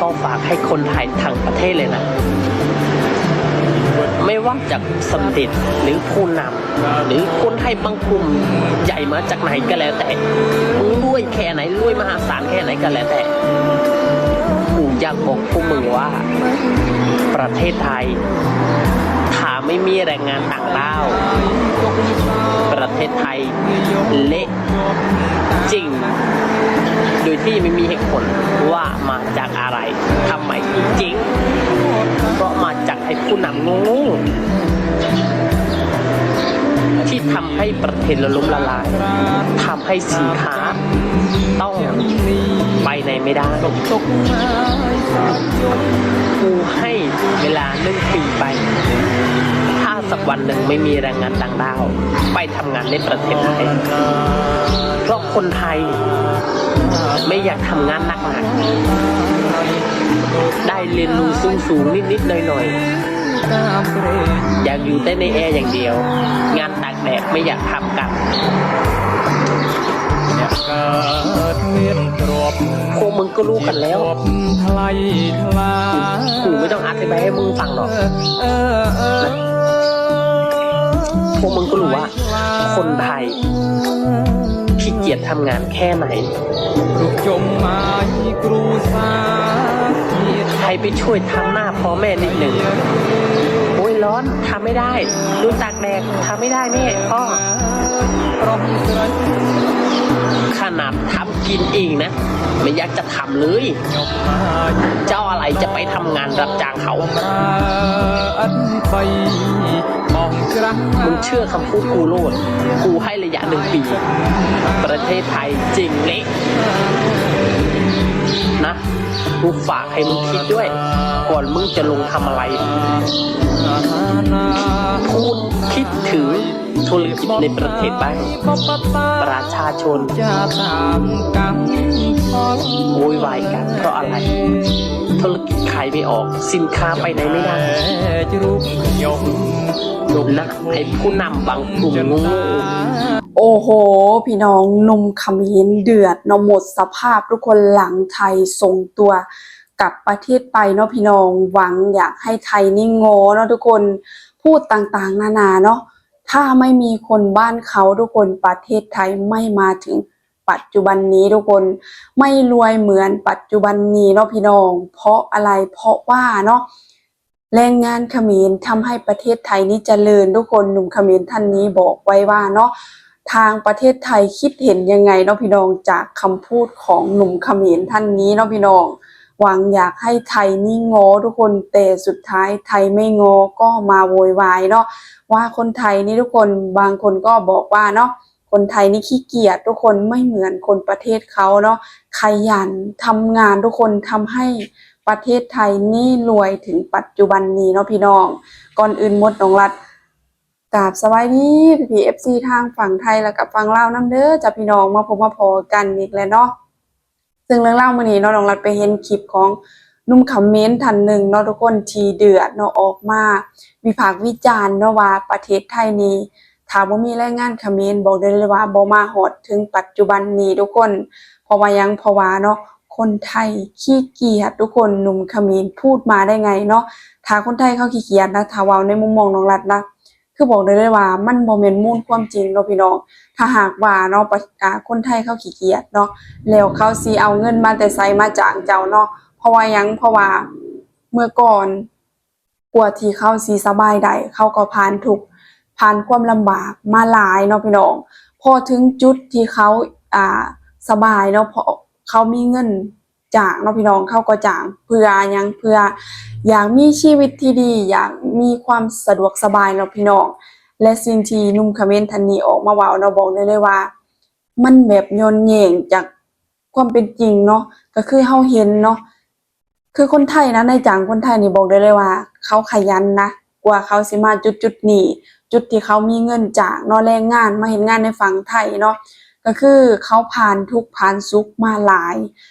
ກໍຝາກໃຫ້ຄົນໄທທັງປະເທດເລີຍນະ ໄມ່ວ່າຈະສຳເລັດ ຫຼື ຜູ້ນຳ ຫຼື ຄົນໄທບາງກຸ່ມໃຫຍ່ມາຈາກໄຫນກໍແລ້ວແຕ່, ມຶງລວຍແຄ່ໃດ, ລວຍມະຫາສານແຄ່ໃດກໍແລ້ວແຕ່, ກູຢາກບອກພວກມຶງວ່າ ປະເທດໄທ ຖ້າໄມ່ມີແຮງງານຕ່າງດ້າວ, ປະເທດໄທເລະ ຈິງ ໂດຍທີ່ໄມ່ມີເຫດຜົນວ່າມາຈາກອະໄລ, ທຳໄມຈິງ? ເພາະມາຈາກໄອ້ຜູ້ນຳໂງ່ໆ ທີ່ທຳໃຫ້ປະເທດລະລົ້ມລະລາຍ, ທຳໃຫ້ສິນຄ້າຕ້ອງໄປໃນໄມ່ໄດ້. ກູໃຫ້ເວລາໜຶ່ງປີໄປ, ຖ້າສັກວັນໜຶ່ງໄມ່ມີແຮງງານຕ່າງດ້າວໄປ ທຳງານໃນປະເທດໄທ, ເພາະຄົນໄທໄມ່ຢາກທຳງານໜັກໆ, ໄດ້ເງິນເດືອນສູງໆ ນິດໆ ໜ້ອຍໆ, ຢາກຢູ່ແຕ່ໃນແອຢ່າງດຽວ, ງານຕາກແດດໄມ່ຢາກທຳກັນ. ພວກມຶງກໍຮູ້ກັນແລ້ວ, ກູບໍ່ຕ້ອງອະທິບາຍໃຫ້ມຶງຟັງດອກ. ພວກມຶງກໍຮູ້ວ່າຄົນໄທຂີ້ກຽດທຳງານແຄ່ໃດ. ໃຫ້ໄປຊ່ວຍທຳນາພໍ່ແມ່ນິດໜຶ່ງ. ໂອ້ຍ ຮ້ອນ ທຳໄມ່ໄດ້, ໂດນຕາກແດດ ທຳໄມ່ໄດ້ແມ່ພໍ່. ຂະໜາດທຳກິນເອງນະ ບໍ່ຢາກຈະທຳເລີຍ, ເຈົ້າອະໄລຈະໄປທຳງານຮັບຈ້າງເຂົາ? ມຶງເຊື່ອຄຳພູດກູໂລດ, ກູໃຫ້ໄລຍະໜຶ່ງປີ, ປະເທດໄທເຈັງເລະນະ. ກູຝາກໃຫ້ມຶງຄິດດ້ວຍ ກ່ອນມຶງຈະລົງທຳອະໄລ. ພູດຄິດເຖິງທຸລະກິດໃນປະເທດບ້າງ, ປະຊາຊົນໂວຍວາຍກັນເພາະອະໄລ? ທຸລະກິດຂາຍໄມ່ອອກ, ສິນຄ້າໄປໃນໄມ່ໄດ້, ນະ ໃຫ້ຜູ້ນຳບາງກຸ່ມໂງ່. ໂອ້ໂຫ ພີ່ນ້ອງ, ໜຸ່ມຂະເໝນເດືອດເນາະ, ໝົດສະພາບທຸກຄົນ, ຫຼັງໄທສົ່ງຕົວກັບປະເທດໄປເນາະພີ່ນ້ອງ, ຫວັງຢາກໃຫ້ໄທນີ້ງໍເນາະທຸກຄົນ, ພູດຕ່າງໆນານາເນາະ. ຖ້າໄມ່ມີຄົນບ້ານເຂົາທຸກຄົນ, ປະເທດໄທໄມ່ມາເຖິງປັດຈຸບັນນີ້ທຸກຄົນ, ໄມ່ລວຍເໝືອນປັດຈຸບັນນີ້ເນາະພີ່ນ້ອງ. ເພາະອະໄລ? ເພາະວ່າເນາະ ແຮງງານຂະເໝນທຳໃຫ້ປະເທດໄທນີ້ຈະເລີນທຸກຄົນ. ໜຸ່ມຂະເໝນທ່ານນີ້ບອກໄວ້ວ່າເນາະ, ທາງປະເທດໄທຄິດເຫັນຍັງໄງເນາະພີ່ນ້ອງ? ຈາກຄຳພູດຂອງໜຸ່ມຂະເໝນທ່ານນີ້ເນາະພີ່ນ້ອງ, ຫວັງຢາກໃຫ້ໄທນີ້ງໍທຸກຄົນ, ແຕ່ສຸດທ້າຍໄທໄມ່ງໍກໍມາໂວຍວາຍເນາະ ວ່າຄົນໄທນີ້ທຸກຄົນ. ບາງຄົນກໍບອກວ່າເນາະ, ຄົນໄທນີ້ຂີ້ກຽດທຸກຄົນ, ໄມ່ເໝືອນຄົນປະເທດເຂົາເນາະ, ຂະຫຍັນທຳງານທຸກຄົນ, ທຳໃຫ້ປະເທດໄທນີ້ລວຍເຖິງປັດຈຸບັນນີ້ເນາະພີ່ນ້ອງ. ກ່ອນອື່ນໝົດ ນ້ອງລັດກາບສະບາຍດີພີ່ໆ ເອັຟຊີ ທາງຝັ່ງໄທ ແລ້ວກໍຝັ່ງລາວນຳເດີຈ້າພີ່ນ້ອງ, ມາພົບມາພໍ້ກັນອີກແລ້ວເນາະ. ເຊິ່ງເລື່ອງລາວມື້ນີ້ເນາະ, ນ້ອງລັດໄປເຫັນຄລິບຂອງໜຸ່ມຂະເໝນທ່ານໜຶ່ງເນາະທຸກຄົນ ທີ່ເດືອດເນາະ, ອອກມາວິພາກວິຈານເນາະວ່າປະເທດໄທນີ້ ຖ້າບໍ່ມີແຮງງານຂະເໝນ ບອກໄດ້ເລີຍວ່າບໍ່ມາຮອດເຖິງປັດຈຸບັນນີ້ທຸກຄົນ. ເພາະວ່າຫຍັງ? ເພາະວ່າເນາະ ຄົນໄທຂີ້ກຽດທຸກຄົນ. ໜຸ່ມຂະເໝນພູດມາໄດ້ໄງເນາະ? ຖ້າຄົນໄທເຂົາຂີ້ກຽດນະ, ຖ້າເວົ້າໃນມຸມມອງນ້ອງລັດນະ, ຄືບອກໄດ້ເລີຍວ່າມັນບໍ່ແມ່ນມູນຄວາມຈິງເນາະພີ່ນ້ອງ. ຖ້າຫາກວ່າເນາະ ປະ ອາ ຄົນໄທເຂົາຂີ້ກຽດເນາະ, ແລ້ວເຂົາຊິເອົາເງິນມາແຕ່ໃສມາຈ້າງເຈົ້າເນາະ? ເພາະວ່າຫຍັງ? ເພາະວ່າເມື່ອກ່ອນ ກວ່າທີ່ເຂົາຊິສະບາຍໄດ້ ເຂົາກໍຜ່ານທຸກ ຜ່ານຄວາມລຳບາກມາຫຼາຍເນາະພີ່ນ້ອງ. ພໍເຖິງຈຸດທີ່ເຂົາ ອາ ສະບາຍເນາະ, ເພາະເຂົາມີເງິນ ຈ້າງເນາະພີ່ນ້ອງ, ເຂົາກໍຈ້າງເພື່ອຫຍັງ? ເພື່ອຢາກມີຊີວິດທີ່ດີ, ຢາກມີຄວາມສະດວກສະບາຍເນາະພີ່ນ້ອງ. ແລະ ສິ່ງທີ່ໜຸ່ມຂະເໝນທ່ານນີ້ອອກມາເວົ້າເນາະ, ບອກໄດ້ເລີຍວ່າມັນແບບຍ້ອນແຍ້ງຈາກຄວາມເປັນຈິງເນາະ, ກໍຄືເຮົາເຫັນເນາະ, ຄືຄົນໄທນະ, ນາຍຈ້າງຄົນໄທນີ້ບອກໄດ້ເລີຍວ່າເຂົາຂະຫຍັນນະ ກວ່າເຂົາຊິມາຈຸດໆນີ້, ຈຸດທີ່ເຂົາມີເງິນຈ້າງເນາະ, ແຮງງານມາເຮັດງານໃນຝັ່ງໄທເນາະ, ກໍຄືເຂົາຜ່ານທຸກຜ່ານສຸກມາຫຼາຍ.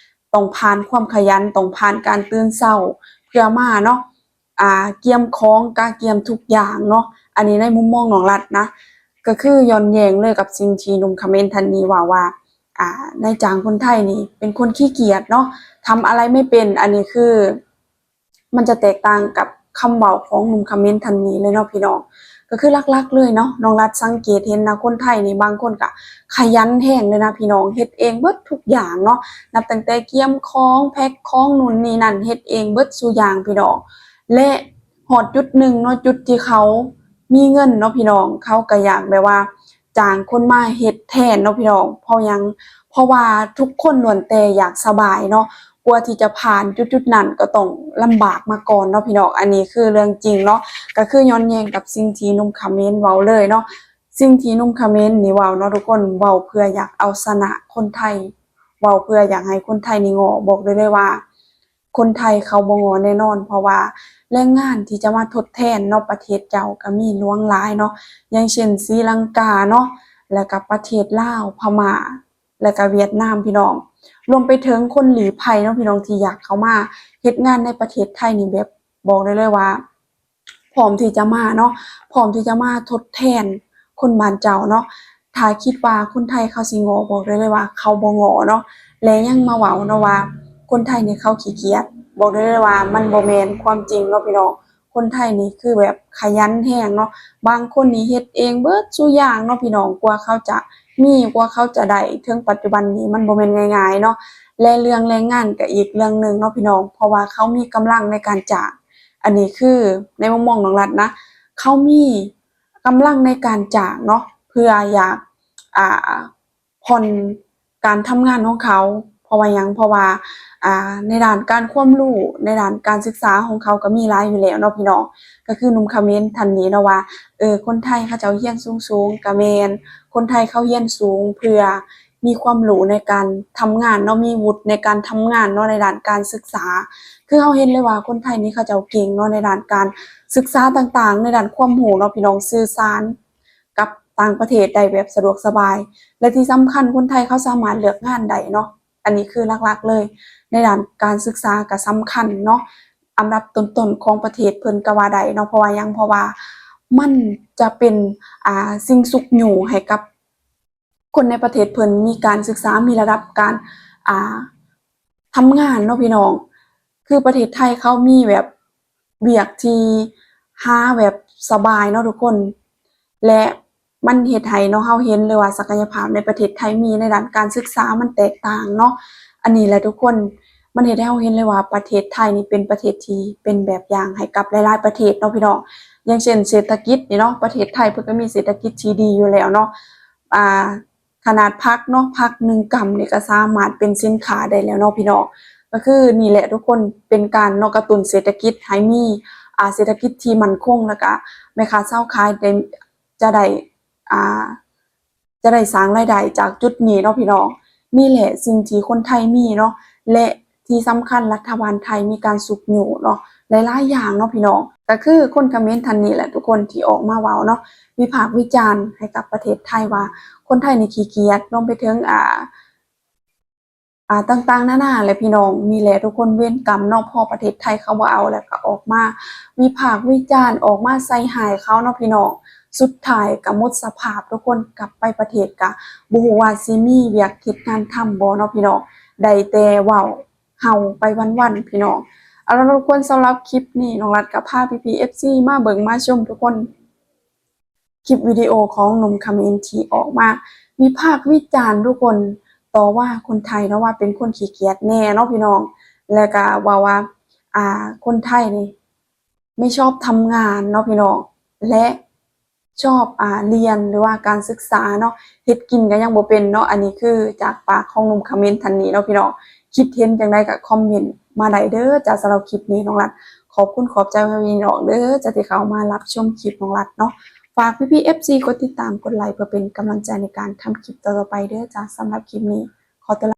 ຕ້ອງຜ່ານຄວາມຂະຫຍັນ, ຕ້ອງຜ່ານການຕື່ນເຊົ້າເພື່ອມາເນາະ, ອາ ກຽມຂອງ, ກະກຽມທຸກຢ່າງເນາະ. ອັນນີ້ໃນມຸມມອງນ້ອງລັດນະ, ກໍຄືຍ້ອນແຍ້ງເລີຍກັບສິ່ງທີ່ໜຸ່ມຂະເໝນທ່ານນີ້ເວົ້າວ່າ ອ່າ ນາຍຈ້າງຄົນໄທນີ້ເປັນຄົນຂີ້ກຽດເນາະ, ທຳອະໄລໄມ່ເປັນ. ອັນນີ້ຄື ມັນຈະແຕກຕ່າງກັບຄຳເວົ້າຂອງໜຸ່ມຄຳເມັນທ່ານນີ້ເລີຍເນາະພີ່ນ້ອງ. ກໍຄືຫຼັກໆເລີຍເນາະ ນ້ອງລັດສັງເກດເຫັນນະ ຄົນໄທນີ້ບາງຄົນກະຂະຫຍັນແຮງເລີຍນະພີ່ນ້ອງ, ເຮັດເອງເບິດທຸກຢ່າງເນາະ, ນັບຕັ້ງແຕ່ກຽມຂອງ ແພັກຂອງ ນູ່ນນີ້ນັ້ນ ເຮັດເອງເບິດສູ່ຢ່າງພີ່ນ້ອງ. ແລະ ຮອດຈຸດໜຶ່ງເນາະ ຈຸດທີ່ເຂົາມີເງິນເນາະພີ່ນ້ອງ, ເຂົາກໍຢາກແບບວ່າ ຈ້າງຄົນມາເຮັດແທນເນາະພີ່ນ້ອງ. ເພາະຫຍັງ? ເພາະວ່າທຸກຄົນລ້ວນແຕ່ຢາກສະບາຍເນາະ, ກວ່າທີ່ຈະຜ່ານຈຸດໆນັ້ນກໍຕ້ອງລຳບາກມາກ່ອນເນາະພີ່ນ້ອງ. ອັນນີ້ຄືເລື່ອງຈິງເນາະ, ກໍຄືຍ້ອນແຍ້ງກັບສິ່ງທີ່ໜຸ່ມຄຳເມັນເວົ້າເລີຍເນາະ. ສິ່ງທີ່ໜຸ່ມຄຳເມັນນີ້ເວົ້າເນາະທຸກຄົນ, ເວົ້າເພື່ອຢາກເອົາຊະນະຄົນໄທ, ເວົ້າເພື່ອຢາກໃຫ້ຄົນໄທນີ້ໂງ່. ບອກໄດ້ເລີຍວ່າ ຄົນໄທເຂົາບໍ່ໂງ່ແນ່ນອນ, ເພາະວ່າແຮງງານທີ່ຈະມາທົດແທນເນາະ ປະເທດເຈົ້າກໍມີຫຼວງຫຼາຍເນາະ, ຢ່າງເຊັ່ນ ສີລັງກາເນາະ, ແລ້ວກໍປະເທດລາວ, ພະມ້າ, ແລ້ວກໍຫວຽດນາມພີ່ນ້ອງ, ລວມໄປເຖິງຄົນລີ້ໄພເນາະພີ່ນ້ອງ ທີ່ຢາກເຂົ້າມາເຮັດງານໃນປະເທດໄທນີ້ ແບບບອກໄດ້ເລີຍວ່າ ພ້ອມທີ່ຈະມາເນາະ, ພ້ອມທີ່ຈະມາທົດແທນຄົນບ້ານເຈົ້າເນາະ. ຖ້າຄິດວ່າຄົນໄທເຂົາຊິໂງ່ ບອກໄດ້ເລີຍວ່າເຂົາບໍ່ໂງ່ເນາະ. ແລະ ຍັງມາເວົ້າເນາະວ່າຄົນໄທນີ້ເຂົາຂີ້ກຽດ, ບອກໄດ້ເລີຍວ່າມັນບໍ່ແມ່ນຄວາມຈິງເນາະພີ່ນ້ອງ. ຄົນໄທນີ້ຄືແບບຂະຫຍັນແຮງເນາະ, ບາງຄົນນີ້ເຮັດເອງເບິດສູ່ຢ່າງເນາະພີ່ນ້ອງ, ກວ່າເຂົາຈະມີ ກວ່າເຂົາຈະໄດ້ເຖິງປັດຈຸບັນນີ້ ມັນບໍ່ແມ່ນງ່າຍໆເນາະ. ແລະ ເລື່ອງແຮງງານກໍອີກເລື່ອງໜຶ່ງເນາະພີ່ນ້ອງ, ເພາະວ່າເຂົາມີກຳລັງໃນການຈ້າງ. ອັນນີ້ຄືໃນມຸມມອງນ້ອງລັດນະ, ເຂົາມີກຳລັງໃນການຈ້າງເນາະ ເພື່ອຢາກ ອ່າ ຜ່ອນການທຳງານຂອງເຂົາ. ເພາະວ່າຫຍັງ? ເພາະວ່າ ອ່າ ໃນດ້ານການຄວາມຮູ້ ໃນດ້ານການສຶກສາຂອງເຂົາກໍມີຫຼາຍຢູ່ແລ້ວເນາະພີ່ນ້ອງ. ກໍຄືໜຸ່ມຄຳເມັນທ່ານນີ້ເນາະວ່າ ເອີ ຄົນໄທເຂົາເຈົ້າຮຽນສູງໆ ກໍແມ່ນ, ຄົນໄທເຂົາຮຽນສູງເພື່ອ ມີຄວາມຮູ້ໃນການທຳງານເນາະ, ມີວຸດໃນການທຳງານເນາະ ໃນດ້ານການສຶກສາ. ຄືເຮົາເຫັນເລີຍວ່າຄົນໄທນີ້ເຂົາເຈົ້າເກັ່ງເນາະ ໃນດ້ານການສຶກສາຕ່າງໆ ໃນດ້ານຄວາມຮູ້ເນາະພີ່ນ້ອງ, ສື່ສານກັບຕ່າງປະເທດໄດ້ແບບສະດວກສະບາຍ. ແລະ ທີ່ສຳຄັນຄົນໄທເຂົາສາມາດເລືອກງານໄດ້ເນາະ, ອັນນີ້ຄືຫຼັກໆເລີຍ. ໃນດ້ານການສຶກສາກໍສຳຄັນເນາະ, ອັນດັບຕົ້ນໆຂອງປະເທດເພິ່ນກໍວ່າໄດ້ເນາະ. ເພາະວ່າຫຍັງ? ເພາະວ່າມັນຈະເປັນ ອ່າ ສິ່ງຊຸກຍູ້ໃຫ້ກັບ ຄົນໃນປະເທດເພິ່ນມີການສຶກສາ ມີລະດັບການ ອ່າ ທຳງານເນາະພີ່ນ້ອງ. ຄືປະເທດໄທເຂົາມີແບບວຽກທີ່ຫາແບບສະບາຍເນາະທຸກຄົນ ແລະ ມັນເຮັດໃຫ້ເນາະ ເຮົາເຫັນເລີຍວ່າສັກກະຍະພາບໃນປະເທດໄທມີໃນດ້ານການສຶກສາມັນແຕກຕ່າງເນາະ. ອັນນີ້ແຫຼະທຸກຄົນ ມັນເຮັດໃຫ້ເຮົາເຫັນເລີຍວ່າປະເທດໄທນີ້ເປັນປະເທດທີ່ເປັນແບບຢ່າງໃຫ້ກັບຫຼາຍໆປະເທດເນາະພີ່ນ້ອງ. ຢ່າງເຊັ່ນເສດຖະກິດນີ້ເນາະ ປະເທດໄທເພິ່ນກໍມີເສດຖະກິດທີ່ດີຢູ່ແລ້ວເນາະ. ອ່າ ຂະໜາດຜັກເນາະ ຜັກໜຶ່ງກຳນີ້ກໍສາມາດເປັນສິນຄ້າໄດ້ແລ້ວເນາະພີ່ນ້ອງ. ກໍຄືນີ້ແຫຼະທຸກຄົນ ເປັນການເນາະ ກະຕຸ້ນເສດຖະກິດໃຫ້ມີ ອ່າ ເສດຖະກິດທີ່ໝັ້ນຄົງ ແລ້ວກະແມ່ຄ້າຊາວຂາຍໄດ້ ຈະໄດ້ ອ່າ ຈະໄດ້ສ້າງລາຍໄດ້ຈາກຈຸດນີ້ເນາະພີ່ນ້ອງ. ນີ້ແຫຼະສິ່ງທີ່ຄົນໄທມີເນາະ ແລະ ທີ່ສຳຄັນລັດຖະບານໄທມີການຊຸກຍູ້ເນາະ ຫຼາຍໆຢ່າງເນາະພີ່ນ້ອງ. ກໍຄືຄົນຄອມເມັນທ່ານນີ້ແຫຼະທຸກຄົນທີ່ອອກມາເວົ້າເນາະ ວິພາກວິຈານໃຫ້ກັບປະເທດໄທວ່າຄົນໄທນີ້ຂີ້ກຽດ ລວມໄປເຖິງ ອ່າ ອ່າ ຕ່າງໆນານາແຫຼະພີ່ນ້ອງ. ນີ້ແຫຼະທຸກຄົນ ເວນກຳເນາະ ພໍປະເທດໄທເຂົາບໍ່ເອົາ ແລ້ວກໍອອກມາວິພາກວິຈານ ອອກມາໃສ່ຮ້າຍເຂົາເນາະພີ່ນ້ອງ. ສຸດທ້າຍກໍໝົດສະພາບ ທຸກຄົນກັບໄປປະເທດກໍບໍ່ຮູ້ວ່າຊິມີວຽກເຮັດງານທຳບໍ່ເນາະພີ່ນ້ອງ ໄດ້ແຕ່ເວົ້າ ເຮົາໄປວັນໆພີ່ນ້ອງ. ເອົາລະທຸກຄົນ ສຳລັບຄລິບນີ້ ນ້ອງລັດກໍພາພີ່ໆເອັຟຊີມາເບິ່ງມາຊົມທຸກຄົນ ຄລິບວິດີໂອຂອງໜຸ່ມຄຳເມັນທີ່ອອກມາວິພາກວິຈານທຸກຄົນ ຕໍ່ວ່າຄົນໄທເນາະ ວ່າເປັນຄົນຂີ້ກຽດແດ່ເນາະພີ່ນ້ອງ ແລ້ວກໍເວົ້າວ່າ ອ່າ ຄົນໄທນີ້ ໄມ່ຊອບທຳງານເນາະພີ່ນ້ອງ ແລະ ຊອບ ອ່າ ຮຽນ ຫຼືວ່າການສຶກສາເນາະ ເຮັດກິນກໍຍັງບໍ່ເປັນເນາະ. ອັນນີ້ຄືຈາກປາກຂອງໜຸ່ມຄອມເມັນທ່ານນີ້ເນາະພີ່ນ້ອງ. ຄິດເຫັນຈັ່ງໃດກໍຄອມເມັນມາໄດ້ເດີຈ້າ. ສຳລັບຄລິບນີ້ນ້ອງລັດ ຂອບຄຸນຂອບໃຈພໍ່ແມ່ພີ່ນ້ອງເດີຈ້າ ທີ່ເຂົ້າມາຮັບຊົມຄລິບນ້ອງລັດເນາະ. ຝາກພີ່ໆເອັຟຊີກົດຕິດຕາມ ກົດໄລ ເພື່ອເປັນກຳລັງໃຈໃນການທຳຄລິບຕໍ່ໆໄປເດີຈ້າ. ສຳລັບຄລິບນີ້ຂໍຕົວລາ